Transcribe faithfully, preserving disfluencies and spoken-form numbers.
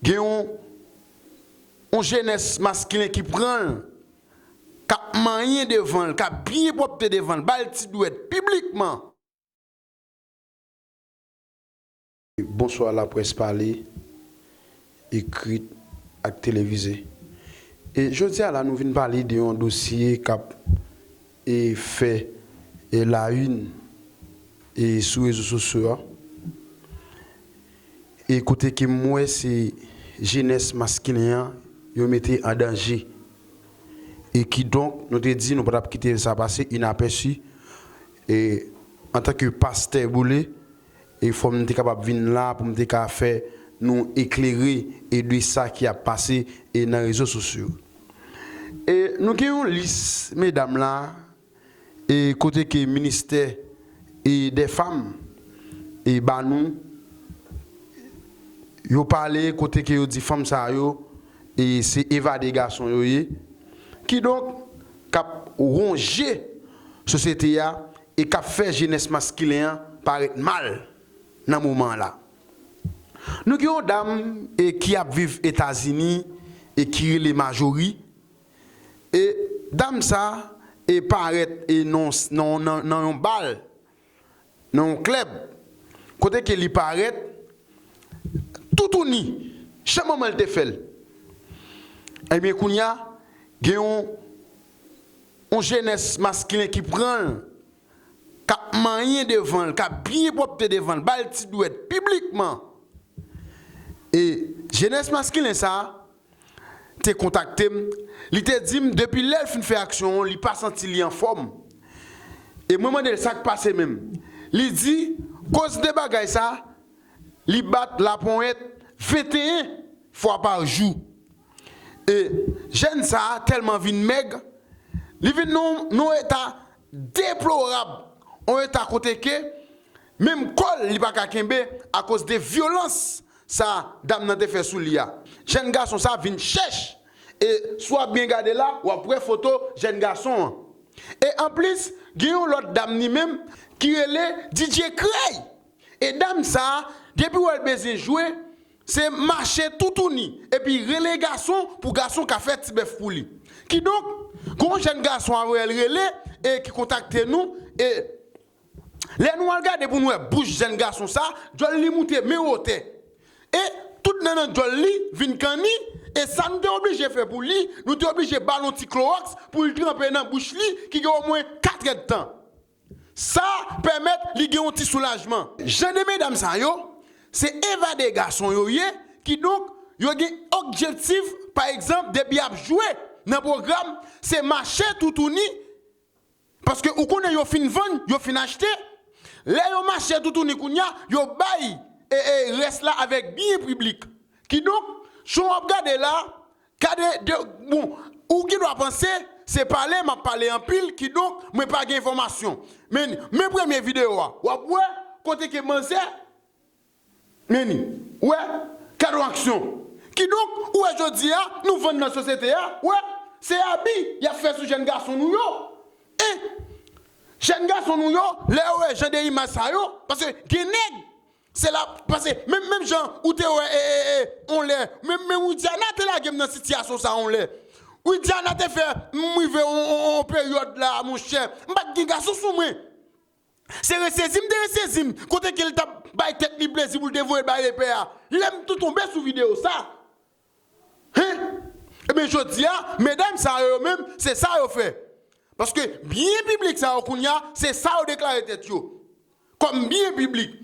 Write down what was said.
Gen yon, yon jenès maskilen ki pran l, k ap manyen devan l, k ap byen pwòpte devan l, ba l ti dwèt piblikman. Bonswa laprès pale, ekrit ak televize. E jodi a la, nou vin pale de yon dosye k ap, e, fè, e, la une, e, sou rezo sosyo a. E kote ke m wè se jenès maskilen an yo mete an danje. E kidonk, nou te di nou pa t ap kite sa pase inapèsi. E antanke pastè boule, e fò m te kapab vin la pou m te ka fè nou eklere e de sa ki ap pase e nan rezo sosyo. E nou gen yon lis medam la, e kote ke ministè e dè fam e ba nou, yo pale kote ke yo di fanm sa yo, e se evade gason yo ye, kidonk k ap wonje sosyete a e k ap fè jenès maskilen an parèt mal nan moman an la. Nou gen yon dam, e, ki ap viv Etazini e ki rele Majori. E dam sa, e, parèt, e, nan, nan, nan, nan yon bal, nan yon klèb, kote ke li parèt toutouni, jan manman l te fè l. Ebyen, kounye a, gen yon, yon jenès maskilen ki pran l, k ap manyen devan l, k ap byen pwòpte devan l, ba l ti dwèt piblikman. E jenès maskilen sa a te kontakte m, li te di m depi lè l fin fè aksyon an, li pa santi li anfòm. E mwen mande l sa k pase menm. Li di, koz de bagay sa, li bat laponyèt venteyen fwa pa jou. E jèn sa a tèlman vin mèg, li vin nan, nan yon eta deplorab, yon eta kote ke menm kò l li pa ka kenbe akoz de vyolans sa dam nan te fè sou li a. Jèn gason sa vin chèch. E si w ap byen gade la, w ap wè foto jèn gason an. E anplis, gen yon lòt dam li menm ki rele D J Krèy. E dam sa a, depi w wè l bezwen jwe, se mache toutouni, epi rele gason pou gason ka fè ti bèf pou li. Kidonk, gen yon jèn gason avè l rele e ki kontakte nou, e lè nou al gade pou nou wè bouch jèn gason sa, djòl li moute men wotè. E tout nannan djòl li vin kanni, e sa nou te oblije fè pou li, nou te oblije ba l yon ti klowòks pou l tranpe nan bouch li ki gen omwen kat èdtan. Sa pèmèt li gen yon ti soulajman. Jan de medam sa yo, se evade gason yo ye, kidonk yo gen objektif, pa egzanp, depi y ap jwe nan pwogram, se mache toutouni, paske ou konnen yo fin vann, yo fin achte. Lè yo mache toutouni kounye a, yo bay, e, e, rès la avèk byen piblik. Kidonk, jan w ap gade la, gade de, bon, ou gen dwa panse se pale, m ap pale anpil, kidonk, mwen pa gen enfòmasyon. Men, men premye videyo a, w ap wè kote ke manzè, men ni, w wè, gade yon aksyon. Kidonk, ou wè jodi a, nou vann nan sosyete a, w wè, se abi y ap fè sou jèn gason nou yo. E jèn gason nou yo, lè yo wè jan de imaj sa yo, paske gen nèg, se la, paske menm, menm jan ou te wè, e, e, e, on lè, menm, menm Widiana te lage m nan sitiyasyon sa on lè. Widiana te fè m rive on, on, on peryòd la, monchè. M pa t gen gason sou mwen. Se resezi m te resezi m. Kote ke l t ap bay tèt li plezi pou l te voye l bay lepè a. Lè m tou tonbe sou videyo sa. Hen? Ebyen, jodi a, medam sa yo, yo menm, se sa yo fè. Paske byen piblik sa yo kounye a, se sa yo deklare tèt yo. Kòm byen piblik.